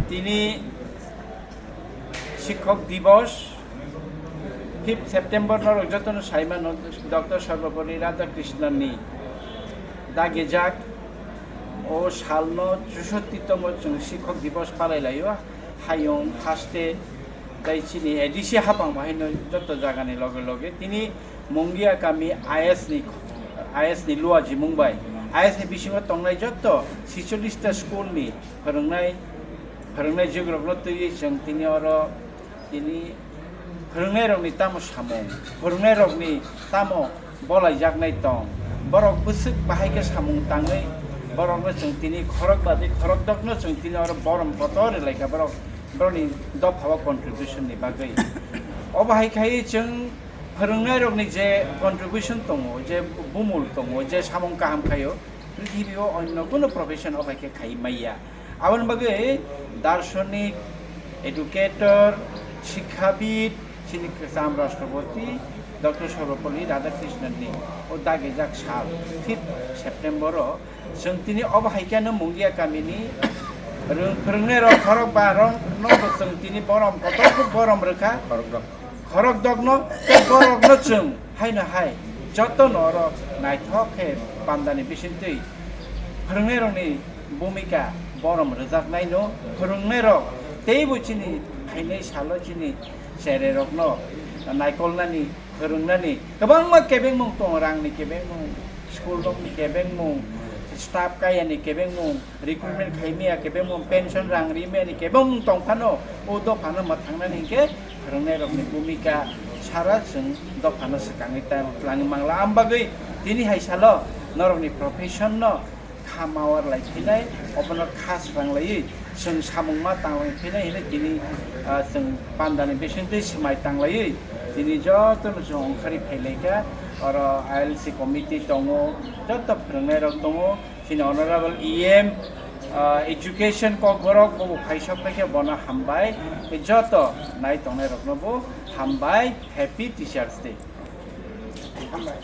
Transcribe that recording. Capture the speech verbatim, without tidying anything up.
Tini Shikhok Divas, fifth September norok jotono saimano, Doctor Sarvepalli Radhakrishnan ni dagejak o salno chusottitom chwng Shikhok Divas palai laio. Hayung haste tei chini A D C hapang bahaino joto jagani loge loge tini Mungia kami I S ni, I S ni luajimung bai, I S ni bisingo tongnai joto sicholish ta school ni phwrwngnai, phwrwngnai jwkrokno twiwi chwng tini oro tini phwrwngnairokni tamo samung, phwrwngnairokni tamo bolaijaknai tong, borok bwswk bahai khe samung tangwi borokno chwng tini khorok badwi khorok dokno chwng tini oro borom kotor rwlaikha borok, borokni dophao contribution ni bagwi. Obo hai khai chwng phwrwngnairokni je contribution tongo, je bumul tongo, je samung kaham khaio, prithibi o onno kuno profession o hai khe khai maya. Aboni bagwi darshonik, educator, shikkhabid, chini kwcham rashtrapati Doctor Sarvepalli Radhakrishnan ni o dagijak sal fifth September o chwng tini obo hai khe no Mungia kamini rwng-, phwrwngnairok khorok ba rok no bo chwng tini borom kotor khe borom rwkha. Khorok dok. Khorok dokno tei borokno chwng haino hai jotono oro naithok khe pandani bisingtwi phwrwngnairokni bhumika borom rwjaknaino phwrwngnairok teibo chini phainai salo chini chererokno naikolnani, phwrwngnani kwbangma kebengmung tongo, rangni kebengmung, school rokni kebengmung, staff kayani kebengmung, recruitment khaimaya kebengmung, pension rang rimani kebengmung tongphano, o dophano mwthangnani hinkhe phwrwngnairokni bhumika sara chwng dophano swkangwi ta-, twlangwi mangla. Am bagwi tini hai salo norokni profession no kha mawar lai phinai, obono kha swrang laiwi chwng samung ma tang lai phinai hinwi tini, ah, chwng pandani bisingtwi swmai tang laiwi tini jotono chwng ongkhorwi phai laikha. Oro I L C committee tongo, joto phwrwngnairok tongo. Chini Honorable E M, ah, Education Kokborok bobo phaisok paikhe bono hambai. Tei joto nai tongnairokno bo hambai. Happy Teachers Day. Hambai.